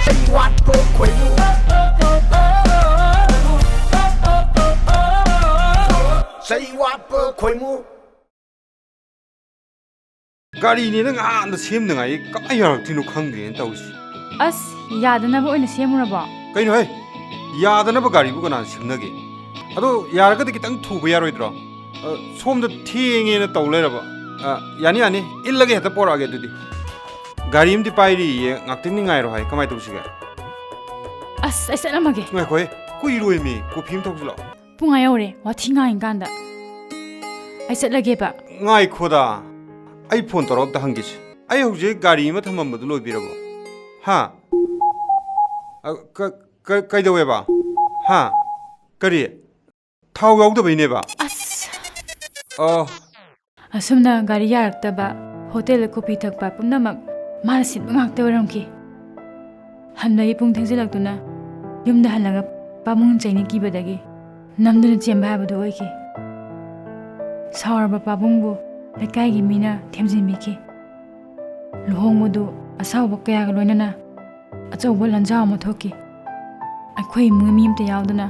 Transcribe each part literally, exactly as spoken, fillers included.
ꯆꯩ ꯋꯥꯠꯄ ꯈꯣꯏꯃꯨ꯫ ꯆꯩ ꯋꯥꯠꯄ ꯈꯣꯏꯃꯨ꯫ ꯒꯥꯔꯤꯅꯦꯅ ꯉꯍꯥꯟꯗ ꯁꯦꯝꯅꯉꯥꯏ ꯀꯃꯥꯏ ꯌꯥꯔꯛꯇ꯭ꯔꯤꯅꯣ ꯈꯪꯗ꯭ꯔꯦꯅ ꯇꯧꯔꯤꯁꯤ꯫ ꯑꯁ, ꯌꯥꯗꯅꯕ ꯑꯣꯏꯅ ꯁꯦꯝꯃꯨꯔꯕꯣ? ꯀꯩꯅꯣ ꯍꯦ? ꯌꯥꯗꯅꯕ ꯒꯥꯔꯤꯕꯨ ꯀꯅꯥꯅ ꯁꯦꯝꯅꯒꯦ? ꯑꯗꯣ ꯌꯥꯔꯒꯗꯤ ꯈꯤꯇꯪ ꯊꯨꯕ ꯌꯥꯔꯣꯏꯗ꯭ꯔꯣ? ꯑ, ꯁꯣꯝꯗ ꯊꯦꯡꯉꯦꯅ ꯇꯧ ꯂꯩꯔꯕ꯫ ꯑ, ꯌꯥꯅꯤ, ꯌꯥꯅꯤ, ꯏꯜꯂꯒꯦ, ꯍꯦꯛꯇ ꯄꯣꯔꯛꯑꯒꯦ ꯑꯗꯨꯗꯤ꯫ ꯒꯥꯔꯤ ꯑꯃꯗꯤ ꯄꯥꯏꯔꯤꯌꯦ, ꯉꯥꯛꯇꯪꯗꯤ ꯉꯥꯏꯔꯣ ꯍꯥꯏ, ꯀꯃꯥꯏ ꯇꯧꯁꯤꯒꯦ? ꯑꯁ, ꯑꯩ ꯆꯠꯂꯝꯃꯒꯦ꯫ ꯉꯥꯏꯈꯣꯍꯦ, ꯀꯨꯏꯔꯣꯏꯃꯤ, ꯀꯣꯐꯤ ꯑꯃ ꯊꯛꯁꯤ ꯂꯥꯛꯑꯣ꯫ ꯄꯨꯡ ꯑꯥ ꯌꯧꯔꯦ, ꯋꯥꯊꯤ ꯉꯥꯡꯉꯤꯀꯥꯟꯗ꯫ ꯑꯩ ꯆꯠꯂꯒꯦꯕ꯫ ꯉꯥꯏꯈꯣꯗ, ꯑꯩ ꯐꯣꯟ ꯇꯧꯔꯒ ꯑꯝꯇ ꯍꯪꯒꯦꯁꯦ꯫ ꯑꯩ ꯍꯧꯖꯤꯛ ꯒꯥꯔꯤ ꯑꯃ ꯊꯝꯃꯝꯕꯗꯨ ꯂꯣꯏꯕꯤꯔꯕꯣ? ꯍꯥ? ꯑ, ꯀ-, ꯀ-, ꯀꯩꯗꯧꯋꯦꯕ? ꯍꯥ? ꯀꯔꯤ? ꯊꯥꯎ ꯌꯥꯎꯗꯕꯩꯅꯦꯕ? ꯑꯁ! ꯑꯣ꯫ ꯑꯁꯨꯝꯅ ꯒꯥꯔꯤ ꯌꯥꯔꯛꯇꯕ, ꯍꯣꯇꯦꯜꯗ ꯀꯣꯐꯤ ꯊꯛꯄ ꯄꯨꯝꯅꯃꯛ ꯃꯥꯅ ꯁꯤꯟꯕ ꯉꯥꯛꯇ ꯑꯣꯏꯔꯝꯈꯤ꯫ ꯍꯟꯕꯒꯤ ꯄꯨꯡ ꯊꯦꯡꯖꯤꯜꯂꯛꯇꯨꯅ ꯌꯨꯝꯗ ꯍꯜꯂꯒ ꯄꯥꯕꯨꯡ ꯆꯩꯅꯤ ꯀꯤꯕꯗꯒꯤ ꯅꯝꯗꯨꯅ ꯆꯦꯟꯕ ꯍꯥꯏꯕꯗꯨ ꯑꯣꯏꯈꯤ꯫ ꯁꯥꯎꯔꯕ ꯄꯥꯕꯨꯡꯕꯨ ꯂꯩꯀꯥꯏꯒꯤ ꯃꯤꯅ ꯊꯦꯝꯖꯤꯟꯕꯤꯈꯤ꯫ ꯂꯨꯍꯣꯡꯕꯗꯨ ꯑꯁꯥꯎꯕ ꯀꯌꯥꯒ ꯂꯣꯏꯅꯅ ꯑꯆꯧꯕ ꯂꯥꯟꯖꯥꯎ ꯑꯃ ꯊꯣꯛꯈꯤ꯫ ꯑꯩꯈꯣꯏ ꯏꯃꯨꯡꯒꯤ ꯃꯤ ꯑꯃꯠꯇ ꯌꯥꯎꯗꯅ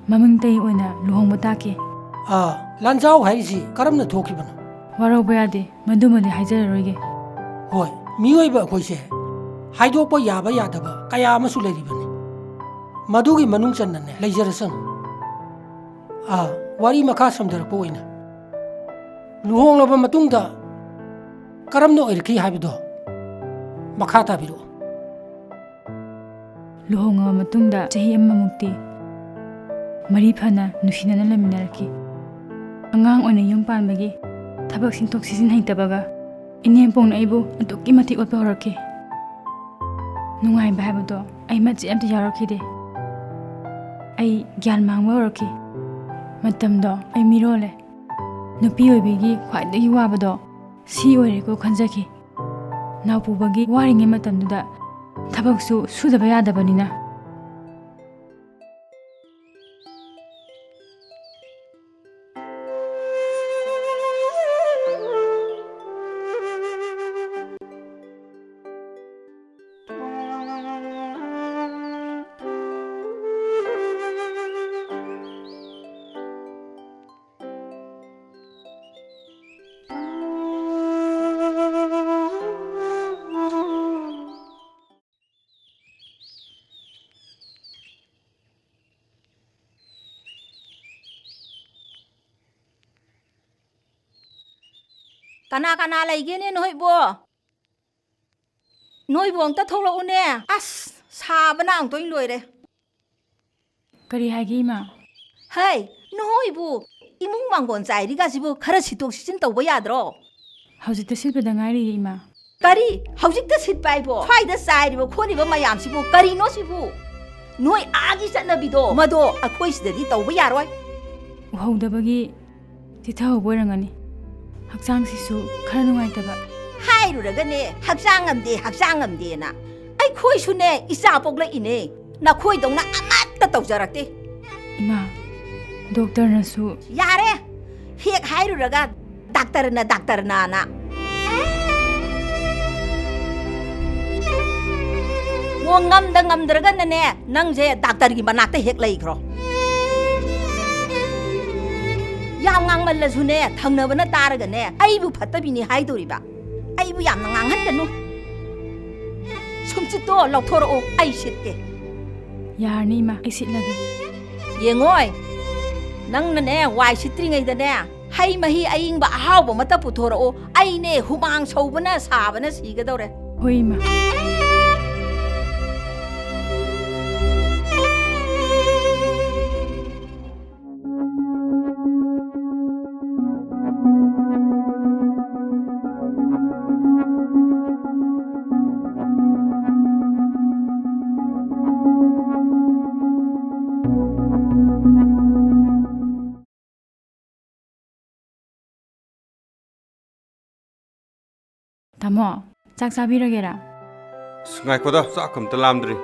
ꯃꯃꯤꯡꯇꯒꯤ ꯑꯣꯏꯅ ꯂꯨꯍꯣꯡꯕ ꯇꯥꯈꯤ꯫ ꯑꯥ, ꯂꯥꯟꯖꯥꯎ ꯍꯥꯏꯔꯤꯁꯤ ꯀꯔꯝꯅ ꯊꯣꯛꯈꯤꯕꯅꯣ? ꯋꯥꯔꯧꯕ ꯌꯥꯗꯦ, ꯃꯗꯨꯃꯗꯤ ꯍꯥꯏꯖꯔꯔꯣꯏꯒꯦ꯫ ꯍꯣꯏ, ꯃꯤꯑꯣꯏꯕ ꯑꯩꯈꯣꯏꯁꯦ ꯍꯥꯏꯗꯣꯛꯄ ꯌꯥꯕ ꯌꯥꯗꯕ ꯀꯌꯥ ꯑꯃꯁꯨ ꯂꯩꯔꯤꯕꯅꯤ꯫ ꯃꯗꯨꯒꯤ ꯃꯅꯨꯡ ꯆꯟꯅꯅꯦ ꯂꯩꯖꯔꯁꯅꯨ꯫ ꯑꯥ, ꯋꯥꯔꯤ ꯃꯈꯥ ꯁꯝꯊꯔꯛꯄ ꯑꯣꯏꯅ, ꯂꯨꯍꯣꯡꯂꯕ ꯃꯇꯨꯡꯗ ꯀꯔꯝꯅ ꯑꯣꯏꯔꯛꯈꯤ ꯍꯥꯏꯕꯗꯣ ꯃꯈꯥ ꯇꯥꯕꯤꯔꯛꯎ꯫ ꯂꯨꯍꯣꯡꯂꯕ ꯃꯇꯨꯡꯗ ꯆꯍꯤ ꯑꯃꯃꯨꯛꯇꯤ ꯃꯔꯤ ꯐꯅ ꯅꯨꯡꯁꯤꯅꯅ ꯂꯩꯃꯤꯟꯅꯔꯛꯈꯤ꯫ ꯑꯉꯥꯡ ꯑꯣꯏꯅ ꯌꯨꯝ ꯄꯥꯟꯕꯒꯤ ꯊꯕꯛ ꯁꯤꯟꯊꯣꯛ ꯁꯤꯖꯤꯟ ꯍꯩꯇꯕꯒ ꯏꯅꯦꯝꯄꯣꯛꯅ ꯑꯩꯕꯨ ꯑꯗꯨꯛꯀꯤ ꯃꯇꯤꯛ ꯑꯣꯠꯄ ꯍꯧꯔꯛꯈꯤ꯫ ꯅꯨꯡꯉꯥꯏꯕ ꯍꯥꯏꯕꯗꯣ ꯑꯩ ꯃꯆꯦꯠ ꯑꯝꯇ ꯌꯥꯎꯔꯛꯈꯤꯗꯦ꯫ ꯑꯩ ꯒ꯭ꯌꯥꯟ ꯃꯥꯡꯕ ꯍꯧꯔꯛꯈꯤ꯫ ꯃꯇꯝꯗꯣ ꯑꯩ ꯃꯤꯔꯣꯜꯂꯦ꯫ ꯅꯨꯄꯤ ꯑꯣꯏꯕꯤꯒꯤ ꯈ꯭ꯋꯥꯏꯗꯒꯤ ꯋꯥꯕꯗꯣ ꯁꯤ ꯑꯣꯏꯔꯦꯀꯣ ꯈꯟꯖꯈꯤ꯫ ꯅꯥꯎꯄꯨꯕꯒꯤ ꯋꯥꯔꯤꯉꯩ ꯃꯇꯝꯗꯨꯗ ꯊꯕꯛꯁꯨ ꯁꯨꯗꯕ ꯌꯥꯗꯕꯅꯤꯅ꯫ ꯀꯅꯥ ꯀꯅꯥ ꯂꯩꯒꯦꯅꯦ ꯅꯣꯏꯕꯣ? ꯅꯣꯏꯕꯨ ꯑꯝꯇ ꯊꯣꯛꯂꯛꯎꯅꯦ꯫ ꯑꯁ, ꯁꯥꯕꯅ ꯑꯃꯨꯛꯇꯣꯏ ꯂꯣꯏꯔꯦ꯫ ꯀꯔꯤ ꯍꯥꯏꯒꯦ, ꯏꯃꯥ? ꯍꯩ, ꯅꯣꯏꯕꯨ ꯏꯃꯨꯡ ꯃꯥꯡꯒꯣꯟ ꯆꯥꯏꯔꯤꯒꯁꯤꯕꯨ ꯈꯔ ꯁꯤꯠꯇꯣꯛ ꯁꯤꯠꯆꯤꯟ ꯇꯧꯕ ꯌꯥꯗ꯭ꯔꯣ? ꯍꯧꯖꯤꯛꯇ ꯁꯤꯠꯄꯗ ꯉꯥꯏꯔꯤꯌꯦ, ꯏꯃꯥ꯫ ꯀꯔꯤ? ꯍꯧꯖꯤꯛꯇ ꯁꯤꯠꯄ ꯍꯥꯏꯕꯣ? ꯁ꯭ꯋꯥꯏꯗ ꯆꯥꯏꯔꯤꯕ ꯈꯣꯠꯂꯤꯕ ꯃꯌꯥꯝꯁꯤꯕꯨ ꯀꯔꯤꯅꯣ ꯁꯤꯕꯨ? ꯅꯣꯏ ꯑꯥꯒꯤ ꯆꯠꯅꯕꯤꯗꯣ ꯃꯗꯣ ꯑꯩꯈꯣꯏ ꯁꯤꯗꯗꯤ ꯇꯧꯕ ꯌꯥꯔꯣꯏ꯫ ꯎꯍꯧꯗꯕꯒꯤ ꯆꯤꯊꯍꯧꯕ ꯑꯣꯏꯔꯝꯒꯅꯤ꯫ ꯍꯛꯆꯥꯡꯁꯤꯁꯨ ꯈꯔ ꯅꯨꯡꯉꯥꯏꯇꯕ꯫ ꯍꯥꯏꯔꯨꯔꯒꯅꯦ, "ꯍꯛꯆꯥꯡ ꯉꯝꯗꯦ, ꯍꯛꯆꯥꯡ ꯉꯝꯗꯦꯅ"꯫ ꯑꯩꯈꯣꯏꯁꯨꯅꯦ, ꯏꯆꯥ ꯄꯣꯛꯂꯛꯏꯅꯦ, ꯅꯈꯣꯏꯗꯧꯅ ꯑꯃꯠꯇ ꯇꯧꯖꯔꯛꯇꯦ꯫ ꯏꯃꯥ, ꯗꯣꯛꯇꯔꯅꯁꯨ꯫ ꯌꯥꯔꯦ! ꯍꯦꯛ ꯍꯥꯏꯔꯨꯔꯒ ꯗꯥꯛꯇꯔꯅ, ꯗꯥꯛꯇꯔꯅꯅ꯫ ꯑꯣ, ꯉꯝꯗ ꯉꯝꯗ꯭ꯔꯒꯅꯅꯦ, ꯅꯪꯁꯦ ꯗꯥꯛꯇꯔꯒꯤ ꯃꯅꯥꯛꯇ ꯍꯦꯛ ꯂꯩꯈ꯭ꯔꯣ꯫ ꯌꯥꯝ ꯉꯥꯡꯃꯜꯂꯁꯨꯅꯦ, ꯊꯪꯅꯕꯅ ꯇꯥꯔꯒꯅꯦ, ꯑꯩꯕꯨ ꯐꯠꯇꯕꯤꯅꯤ ꯍꯥꯏꯗꯣꯔꯤꯕ꯫ ꯑꯩꯕꯨ ꯌꯥꯝꯅ ꯉꯥꯡꯍꯟꯒꯅꯨ꯫ ꯁꯨꯝꯆꯤꯠꯇꯣ ꯂꯧꯊꯣꯔꯛꯑꯣ, ꯑꯩ ꯁꯤꯠꯀꯦ꯫ ꯌꯥꯔꯅꯤ, ꯏꯃꯥ, ꯑꯩ ꯁꯤꯠꯂꯒꯦ꯫ ꯌꯦꯡꯉꯣꯏ, ꯅꯪꯅꯅꯦ, ꯋꯥꯏ ꯁꯤꯠꯇ꯭ꯔꯤꯉꯩꯗꯅꯦ, ꯍꯩ ꯃꯍꯤ ꯑꯏꯪꯕ ꯑꯍꯥꯎꯕ ꯑꯃꯇ ꯄꯨꯊꯣꯔꯛꯑꯣ꯫ ꯑꯩꯅꯦ, ꯍꯨꯃꯥꯡ ꯁꯧꯕꯅ ꯁꯥꯕꯅ ꯁꯤꯒꯗꯧꯔꯦ꯫ ꯍꯣꯏ, ꯏꯃꯥ꯫ ꯇꯥꯃꯣ, ꯆꯥꯛ ꯆꯥꯕꯤꯔꯒꯦꯔꯥ? ꯑꯁ, ꯉꯥꯏꯈꯣꯗ, ꯆꯥꯛ ꯑꯝꯇ ꯂꯥꯝꯗ꯭ꯔꯤ꯫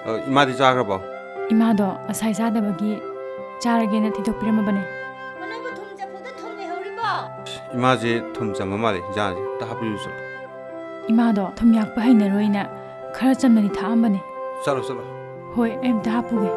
ꯑ, ꯏꯃꯥꯗꯤ ꯆꯥꯈ꯭ꯔꯕꯣ? ꯏꯃꯥꯗꯣ ꯉꯁꯥꯏ ꯆꯥꯗꯕꯒꯤ ꯆꯥꯔꯒꯦꯅ ꯊꯤꯗꯣꯛꯄꯤꯔꯝꯃꯕꯅꯦ꯫ ꯃꯅꯣꯏꯕꯨ ꯊꯨꯝ ꯆꯐꯨꯗ ꯊꯨꯝ ꯂꯩꯍꯧꯔꯤꯕꯣ? ꯏꯃꯥꯁꯦ ꯊꯨꯝ ꯆꯪꯉ ꯃꯥꯜꯂꯦ ꯏꯟꯖꯥꯡꯁꯦ꯫ ꯑꯝꯇ ꯍꯥꯞꯄꯤꯌꯨ ꯆꯠꯂꯣ꯫ ꯏꯃꯥꯗꯣ ꯊꯨꯝ ꯌꯥꯛꯄ ꯍꯩꯅꯔꯣꯏꯅ ꯈꯔ ꯆꯝꯅꯗꯤ ꯊꯥꯛꯑꯝꯕꯅꯦ꯫ ꯆꯠꯂꯣ, ꯆꯠꯂꯣ꯫ ꯍꯣꯏ, ꯑꯩ ꯑꯝꯇ ꯍꯥꯞꯄꯨꯒꯦ꯫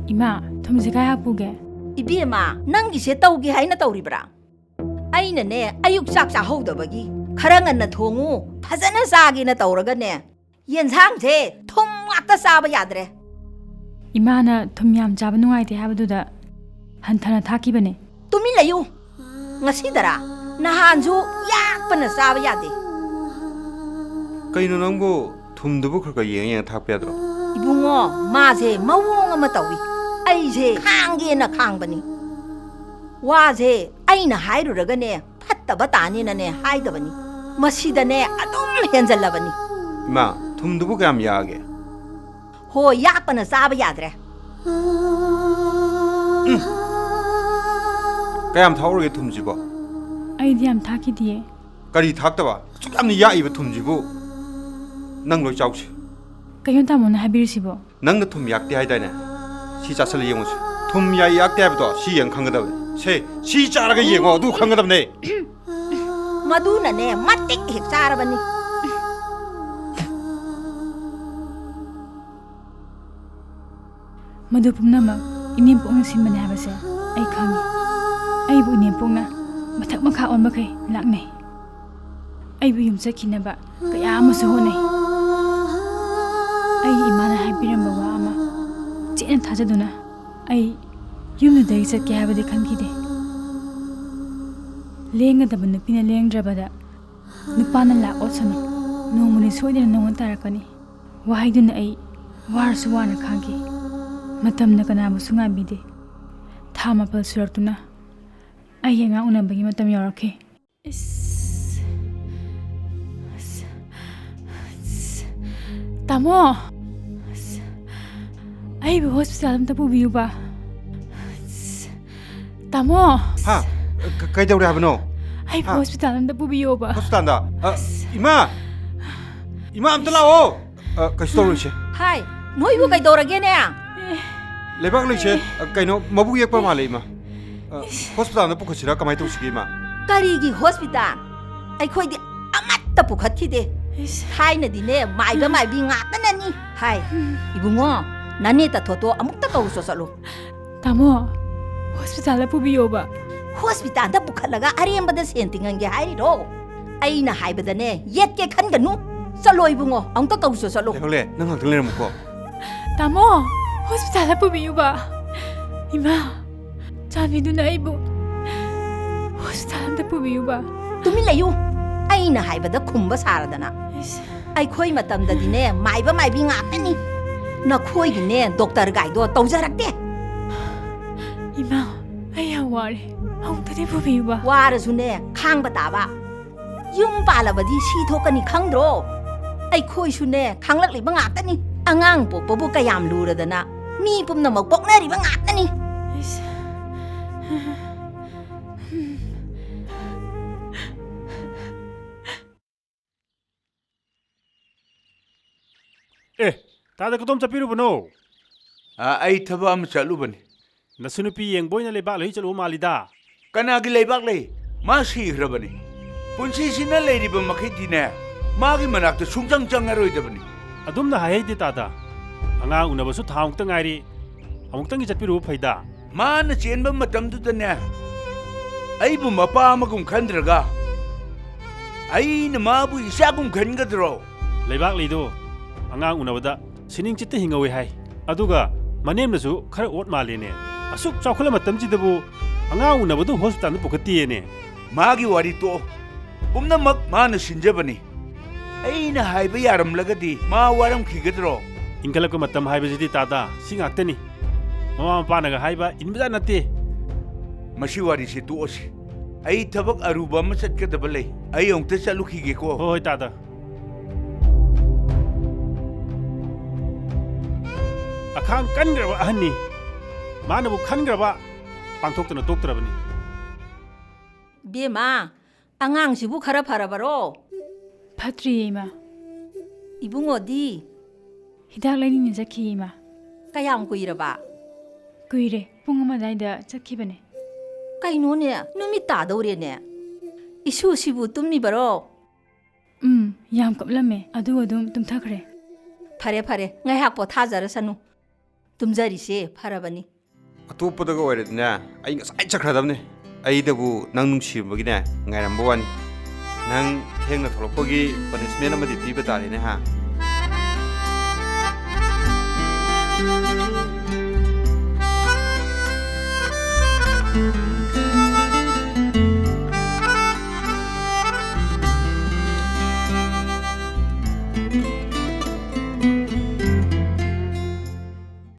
ꯏꯃꯥ, ꯊꯨꯝꯁꯦ ꯀꯥꯏ ꯍꯥꯞꯄꯨꯒꯦ? ꯏꯕꯦꯝꯃ, ꯅꯪꯒꯤꯁꯦ ꯇꯧꯒꯦ ꯍꯥꯏꯅ ꯇꯧꯔꯤꯕ꯭ꯔꯥ? ꯑꯩꯅꯅꯦ, ꯑꯌꯨꯛ ꯆꯥꯛ ꯆꯥꯍꯧꯗꯕꯒꯤ ꯈꯔ ꯉꯟꯅ ꯊꯣꯡꯉꯨ, ꯐꯖꯅ ꯆꯥꯒꯦꯅ ꯇꯧꯔꯒꯅꯦ, ꯌꯦꯟꯁꯥꯡꯁꯦ ꯊꯨꯝ ꯉꯥꯛꯇ ꯆꯥꯕ ꯌꯥꯗ꯭ꯔꯦ꯫ ꯏꯃꯥꯅ ꯊꯨꯝ ꯌꯥꯝ ꯆꯥꯕ ꯅꯨꯡꯉꯥꯏꯇꯦ ꯍꯥꯏꯕꯗꯨꯗ ꯍꯟꯊꯅ ꯊꯥꯛꯈꯤꯕꯅꯦ꯫ ꯇꯨꯃꯤꯟ ꯂꯩꯌꯨ꯫ ꯉꯁꯤꯗꯔꯥ? ꯅꯍꯥꯟꯁꯨ ꯌꯥꯛꯄꯅ ꯆꯥꯕ ꯌꯥꯗꯦ꯫ ꯀꯩꯅꯣ ꯅꯪꯕꯨ, ꯊꯨꯝꯗꯨꯕꯨ ꯈꯔ ꯈꯔ ꯌꯦꯡ ꯌꯦꯡ ꯊꯥꯛꯄ ꯌꯥꯗ꯭ꯔꯣ? ꯏꯕꯨꯡꯉꯣ, ꯃꯥꯁꯦ ꯃꯑꯣꯡ ꯑꯃ ꯇꯧꯏ꯫ ꯑꯩꯁꯦ ꯈꯥꯡꯒꯦꯅ ꯈꯥꯡꯕꯅꯤ꯫ ꯋꯥꯁꯦ ꯑꯩꯅ ꯍꯥꯏꯔꯨꯔꯒꯅꯦ, ꯐꯠꯇꯕ ꯇꯥꯅꯤꯅꯅꯦ ꯍꯥꯏꯗꯕꯅꯤ꯫ ꯃꯁꯤꯗꯅꯦ ꯑꯗꯨꯝ ꯍꯦꯟꯖꯜꯂꯕꯅꯤ꯫ ꯏꯃꯥ, ꯊꯨꯝꯗꯨꯕꯨ ꯀꯌꯥꯝ ꯌꯥꯛꯑꯒꯦ? ꯍꯣ, ꯌꯥꯛꯄꯅ ꯆꯥꯕ ꯌꯥꯗ꯭ꯔꯦ꯫ ꯎꯝ꯫ ꯀꯌꯥꯝ ꯊꯥꯛꯎꯔꯒꯦ ꯊꯨꯝꯁꯤꯕꯣ? ꯑꯩꯗꯤ ꯌꯥꯝ ꯊꯥꯛꯈꯤꯗꯤꯌꯦ꯫ ꯀꯔꯤ ꯊꯥꯛꯇꯕ? ꯑꯁꯨꯛ ꯌꯥꯝꯅ ꯌꯥꯛꯏꯕ ꯊꯨꯝꯁꯤꯕꯨ꯫ ꯅꯪ ꯂꯣꯏ ꯆꯥꯎꯁꯤ꯫ ꯀꯩꯅꯣ ꯇꯥꯃꯣꯅ ꯍꯥꯏꯕꯤꯔꯤꯁꯤꯕꯣ? ꯅꯪꯅ ꯊꯨꯝ ꯌꯥꯛꯇꯦ ꯍꯥꯏꯗꯥꯏꯅꯦ? ꯁꯤ ꯆꯥꯁꯜꯂ ꯌꯦꯡꯉꯨꯁꯤ꯫ ꯊꯨꯝ ꯌꯥꯛꯏ ꯌꯥꯛꯇꯦ ꯍꯥꯏꯕꯗꯣ ꯁꯤ ꯌꯦꯡ ꯈꯪꯒꯗꯕꯅꯤ꯫ ꯁꯦ, ꯁꯤ ꯆꯥꯔꯒ ꯌꯦꯡꯉꯣ, ꯑꯗꯨ ꯈꯪꯒꯗꯕꯅꯦ꯫ ꯃꯗꯨꯅꯅꯦ, ꯃꯇꯤꯛ ꯍꯦꯛ ꯆꯥꯔꯕꯅꯤ꯫ ꯃꯗꯨ ꯄꯨꯝꯅꯃꯛ ꯏꯅꯦꯝꯄꯣꯛꯅ ꯁꯤꯟꯕꯅꯦ ꯍꯥꯏꯕꯁꯦ ꯑꯩ ꯈꯪꯉꯤ꯫ ꯑꯩꯕꯨ ꯏꯅꯦꯝꯄꯣꯛꯅ ꯃꯊꯛ ꯃꯈꯥ ꯑꯣꯟꯕꯈꯩ ꯂꯥꯛꯅꯩ꯫ ꯑꯩꯕꯨ ꯌꯨꯝ ꯆꯠꯈꯤꯅꯕ ꯀꯌꯥ ꯑꯃꯁꯨ ꯍꯣꯠꯅꯩ꯫ ꯑꯩꯒꯤ ꯏꯃꯥꯅ ꯍꯥꯏꯕꯤꯔꯝꯕ ꯋꯥ ꯑꯃ ꯆꯦꯠꯅ ꯊꯥꯖꯗꯨꯅ ꯑꯩ ꯌꯨꯝꯗꯨꯗꯒꯤ ꯆꯠꯀꯦ ꯍꯥꯏꯕꯗꯤ ꯈꯟꯈꯤꯗꯦ꯫ ꯂꯦꯡꯒꯗꯕ ꯅꯨꯄꯤꯅ ꯂꯦꯡꯗ꯭ꯔꯕꯗ ꯅꯨꯄꯥꯅ ꯂꯥꯛ ꯑꯣꯠꯁꯅꯨ, ꯅꯣꯡꯃꯗꯤ ꯁꯣꯏꯗꯅ ꯅꯉꯣꯟ ꯇꯥꯔꯛꯀꯅꯤ꯫ ꯋꯥꯍꯩꯗꯨꯅ ꯑꯩ ꯋꯥꯔꯁꯨ ꯋꯥꯅ ꯈꯥꯡꯈꯤ꯫ ꯃꯇꯝꯅ ꯀꯅꯥꯕꯨꯁꯨ ꯉꯥꯏꯕꯤꯗꯦ꯫ ꯊꯥ ꯃꯥꯄꯜ ꯁꯨꯔꯛꯇꯨꯅ ꯑꯩꯒꯤ ꯑꯉꯥꯡ ꯎꯅꯕꯒꯤ ꯃꯇꯝ ꯌꯧꯔꯛꯈꯤ꯫ ꯏꯁ, ꯑꯁ, ꯑꯁ, ꯇꯥꯃꯣ! ꯑꯁ, ꯑꯩꯕꯨ ꯍꯣꯁꯄꯤꯇꯥꯜ ꯑꯝꯇ ꯄꯨꯕꯤꯌꯨꯕ꯫ ꯑꯁ, ꯇꯥꯃꯣ! ꯍꯥ? ꯀ-, ꯀꯩꯗꯧꯔꯦ ꯍꯥꯏꯕꯅꯣ? ꯑꯩꯕꯨ ꯍꯥ? ꯍꯣꯁꯄꯤꯇꯥꯜ ꯑꯝꯇ ꯄꯨꯕꯤꯌꯣꯕ꯫ ꯍꯣꯁꯄꯤꯇꯥꯜꯗ? ꯑ, ꯏꯃꯥ! ꯏꯃꯥ, ꯑꯝꯇ ꯂꯥꯛꯑꯣ! ꯑ, ꯀꯩꯁꯨ ꯇꯧꯔꯣꯏꯁꯦ꯫ ꯍꯥꯏ, ꯅꯣꯏꯕꯨ ꯀꯩꯗꯧꯔꯒꯦꯅꯦ? ꯂꯩꯕꯥꯛ ꯂꯩꯁꯦ, ꯑ, ꯀꯩꯅꯣ, ꯃꯕꯨꯛ ꯌꯦꯛꯄ ꯃꯥꯜꯂꯦ, ꯏꯃꯥ꯫ ꯑ, ꯍꯣꯁꯄꯤꯇꯥꯜꯗ ꯄꯨꯈꯠꯁꯤꯔꯥ? ꯀꯃꯥꯏꯅ ꯇꯧꯁꯤꯒꯦ, ꯏꯃꯥ? ꯀꯔꯤꯒꯤ ꯍꯣꯁꯄꯤꯇꯥꯜ? ꯑꯩꯈꯣꯏꯗꯤ ꯑꯃꯠꯇ ꯄꯨꯈꯠꯈꯤꯗꯦ꯫ ꯏꯁ꯫ ꯊꯥꯏꯅꯗꯤꯅꯦ, ꯃꯥꯏꯕ ꯃꯥꯏꯕꯤ ꯉꯥꯛꯇꯅꯅꯤ꯫ ꯍꯥꯏ, ꯏꯕꯨꯡꯉꯣ, ꯅꯅꯦ ꯇꯥꯊꯣꯠꯇꯣ ꯑꯃꯨꯛꯇ ꯀꯧꯔꯨꯆꯣ ꯆꯠꯂꯨ꯫ ꯇꯥꯃꯣ, ꯍꯣꯁꯄꯤꯇꯥꯜꯗ ꯄꯨꯕꯤꯌꯣꯕ꯫ ꯍꯣꯁꯄꯤꯇꯥꯜꯗ ꯄꯨꯈꯠꯂꯒ ꯑꯔꯦꯝꯕꯗ ꯁꯦꯟ ꯇꯤꯡꯍꯟꯒꯦ ꯍꯥꯏꯔꯤꯔꯣ? ꯑꯩꯅ ꯍꯥꯏꯕꯗꯅꯦ, ꯌꯦꯠꯀꯦ ꯈꯟꯒꯅꯨ꯫ ꯆꯠꯂꯣ ꯏꯕꯨꯡꯉꯣ, ꯑꯃꯨꯛꯇ ꯀꯧꯁꯨ ꯆꯠꯂꯣ꯫ ꯂꯩꯍꯧꯂꯦ, ꯅꯪ ꯉꯥꯛꯇꯪ ꯂꯩꯔꯝꯃꯨꯀꯣ꯫ ꯇꯥꯃꯣ, ꯍꯣꯁꯄꯤꯇꯥꯜꯗ ꯄꯨꯕꯤꯌꯨꯕ꯫ ꯏꯃꯥ, ꯆꯥꯟꯕꯤꯗꯨꯅ ꯑꯩꯕꯨ ꯍꯣꯁꯄꯤꯇꯥꯜ ꯑꯝꯇ ꯄꯨꯕꯤꯌꯨꯕ꯫ ꯇꯨꯃꯤꯟ ꯂꯩꯌꯨ꯫ ꯑꯩꯅ ꯍꯥꯏꯕꯗ ꯈꯨꯝꯕ ꯁꯥꯔꯗꯅ꯫ ꯏꯁ꯫ ꯑꯩꯈꯣꯏ ꯃꯇꯝꯗꯗꯤꯅꯦ, ꯃꯥꯏꯕ ꯃꯥꯏꯕꯤ ꯉꯥꯛꯇꯅꯤ꯫ ꯅꯈꯣꯏꯒꯤꯅꯦ ꯗꯣꯛꯇꯔ ꯒꯥꯏꯗꯣ ꯇꯧꯖꯔꯛꯇꯦ꯫ ꯏꯃꯥ, ꯑꯩ ꯌꯥꯝ ꯋꯥꯔꯦ꯫ ꯑꯃꯨꯛꯇꯗꯤ ꯄꯨꯕꯤꯌꯨꯕ꯫ ꯋꯥꯔꯁꯨꯅꯦ, ꯈꯥꯡꯕ ꯇꯥꯕ꯫ ꯌꯨꯝ ꯄꯥꯜꯂꯕꯗꯤ ꯁꯤ ꯊꯣꯛꯀꯅꯤ ꯈꯪꯗ꯭ꯔꯣ? ꯑꯩꯈꯣꯏꯁꯨꯅꯦ, ꯈꯥꯡꯂꯛꯂꯤꯕ ꯉꯥꯛꯇꯅꯤ꯫ ꯑꯉꯥꯡ ꯄꯣꯛꯄꯕꯨ ꯀꯌꯥꯝ ꯂꯨꯔꯗꯅ, ꯃꯤ ꯄꯨꯝꯅꯃꯛ ꯄꯣꯛꯅꯔꯤꯕ ꯉꯥꯛꯇꯅꯤ꯫ ꯏꯁ꯫ ꯑꯦ, ꯇꯥꯗ ꯀꯗꯣꯝ ꯆꯠꯄꯤꯔꯨꯕꯅꯣ? ꯑ, ꯑꯩ ꯊꯕꯛ ꯑꯃ ꯆꯠꯂꯨꯕꯅꯤ꯫ ꯅꯁꯨ ꯅꯨꯄꯤ ꯌꯦꯡꯕ ꯑꯣꯏꯅ ꯂꯩꯕꯥꯛ ꯂꯩ ꯆꯠꯂꯨꯕ ꯃꯥꯜꯂꯤꯗ꯫ ꯀꯅꯥꯒꯤ ꯂꯩꯕꯥꯛ ꯂꯩ? ꯃꯥ ꯁꯤꯈ꯭ꯔꯕꯅꯤ꯫ ꯄꯨꯟꯁꯤꯁꯤꯅ ꯂꯩꯔꯤꯕ ꯃꯈꯩꯗꯤꯅꯦ, ꯃꯥꯒꯤ ꯃꯅꯥꯛꯇ ꯁꯨꯡꯆꯪ ꯆꯪꯉꯔꯣꯏꯗꯕꯅꯤ꯫ ꯑꯗꯨꯝꯅ ꯍꯥꯏꯍꯩꯗꯦ ꯇꯥꯗ꯫ ꯑꯉꯥꯡ ꯎꯅꯕꯁꯨ ꯊꯥ ꯑꯃꯨꯛꯇ ꯉꯥꯏꯔꯤ꯫ ꯑꯃꯨꯛꯇꯪꯗꯤ ꯆꯠꯄꯤꯔꯨꯕ ꯐꯩꯗ꯫ ꯃꯥꯅ ꯆꯦꯟꯕ ꯃꯇꯝꯗꯨꯗꯅꯦ, ꯑꯩꯕꯨ ꯃꯄꯥ ꯑꯃꯒꯨꯝ ꯈꯟꯗ꯭ꯔꯒ, ꯑꯩꯅ ꯃꯥꯕꯨ ꯏꯆꯥꯒꯨꯝ ꯈꯟꯒꯗ꯭ꯔꯣ? ꯂꯩꯕꯥꯛ ꯂꯩꯗꯣ ꯑꯉꯥꯡ ꯎꯅꯕꯗ ꯁꯤꯅꯤꯡ ꯆꯤꯠꯇ ꯍꯤꯡꯍꯧꯋꯦ ꯍꯥꯏ꯫ ꯑꯗꯨꯒ ꯃꯅꯦꯝꯅꯁꯨ ꯈꯔ ꯑꯣꯠ ꯃꯥꯜꯂꯦꯅꯦ꯫ ꯑꯁꯨꯛ ꯆꯥꯎꯈꯠꯂ ꯃꯇꯝꯁꯤꯗꯕꯨ ꯑꯉꯥꯡ ꯎꯅꯕꯗꯨ ꯍꯣꯁꯄꯤꯇꯥꯜꯗ ꯄꯨꯈꯠꯇꯦꯅꯦ꯫ ꯃꯥꯒꯤ ꯋꯥꯔꯤ ꯇꯣꯛꯑꯣ꯫ ꯄꯨꯝꯅꯃꯛ ꯃꯥꯅ ꯁꯤꯟꯖꯕꯅꯤ꯫ ꯑꯩꯅ ꯍꯥꯏꯕ ꯌꯥꯔꯝꯂꯒꯗꯤ ꯃꯥ ꯋꯥꯔꯝꯈꯤꯒꯗ꯭ꯔꯣ? ꯏꯟꯈꯠꯂꯛꯄ ꯃꯇꯝ ꯍꯥꯏꯕꯁꯤꯗꯤ ꯇꯥꯗ ꯁꯤ ꯉꯥꯛꯇꯅꯤ꯫ ꯃꯃꯥ ꯃꯄꯥꯅꯒ ꯍꯥꯏꯕ ꯏꯟꯕꯖꯥꯠ ꯅꯠꯇꯦ꯫ ꯃꯁꯤ ꯋꯥꯔꯤꯁꯤ ꯇꯣꯛꯑꯁꯤ꯫ ꯑꯩ ꯊꯕꯛ ꯑꯔꯨꯕ ꯑꯃ ꯆꯠꯀꯗꯕ ꯂꯩ꯫ ꯑꯩ ꯑꯃꯨꯛꯇ ꯆꯠꯂꯨꯈꯤꯒꯦꯀꯣ꯫ ꯍꯣꯏ, ꯍꯣꯏ, ꯇꯥꯗ꯫ ꯑꯈꯥꯡ ꯀꯟꯈ꯭ꯔꯕ ꯑꯍꯟꯅꯤ꯫ ꯃꯥꯅꯕꯨ ꯈꯟꯈ꯭ꯔꯕ ꯄꯥꯡꯊꯣꯛꯇꯅ ꯇꯣꯛꯇ꯭ꯔꯕꯅꯤ꯫ ꯕꯦꯝꯃ, ꯑꯉꯥꯡꯁꯤꯕꯨ ꯈꯔ ꯐꯔꯕꯔꯣ? ꯐꯠꯇ꯭ꯔꯤꯌꯦ, ꯏꯃꯥ꯫ ꯏꯕꯨꯡꯉꯣꯗꯤ? ꯍꯤꯗꯥꯛ ꯂꯩꯅꯤꯡꯅ ꯆꯠꯈꯤ, ꯏꯃꯥ꯫ ꯀꯌꯥꯝ ꯀꯨꯏꯔꯕ? ꯀꯨꯏꯔꯦ, ꯄꯨꯡ ꯑꯃ ꯑꯗꯥꯏꯗ ꯆꯠꯈꯤꯕꯅꯦ꯫ ꯀꯩꯅꯣꯅꯦ, ꯅꯨꯃꯤꯠ ꯇꯥꯗꯧꯔꯦꯅꯦ꯫ ꯏꯁꯨꯁꯤꯕꯨ ꯇꯨꯝꯃꯤꯕꯔꯣ? ꯎꯝ, ꯌꯥꯝ ꯀꯞꯂꯝꯃꯦ, ꯑꯗꯨꯒ ꯑꯗꯨꯝ ꯇꯨꯝꯊꯈ꯭ꯔꯦ꯫ ꯐꯔꯦ, ꯐꯔꯦ, ꯉꯥꯏꯍꯥꯛ ꯄꯣꯊꯥꯖꯔꯁꯅꯨ꯫ ꯇꯨꯝꯖꯔꯤꯁꯦ ꯐꯔꯕꯅꯤ꯫ ꯑꯇꯣꯞꯄꯗꯒ ꯑꯣꯏꯔꯗꯤꯅꯦ, ꯑꯩ ꯉꯁꯥꯏ ꯆꯠꯈ꯭ꯔꯗꯕꯅꯦ꯫ ꯑꯩꯗꯕꯨ ꯅꯪ ꯅꯨꯡꯁꯤꯔꯨꯕꯒꯤꯅꯦ ꯉꯥꯏꯔꯝꯕ ꯋꯥꯅꯤ꯫ ꯅꯪ ꯊꯦꯡꯅ ꯊꯣꯛꯂꯛꯄꯒꯤ ꯄꯅꯤꯁꯃꯦꯟ ꯑꯃꯗꯤ ꯄꯤꯕ ꯇꯥꯔꯦꯅꯦ ꯍꯥ꯫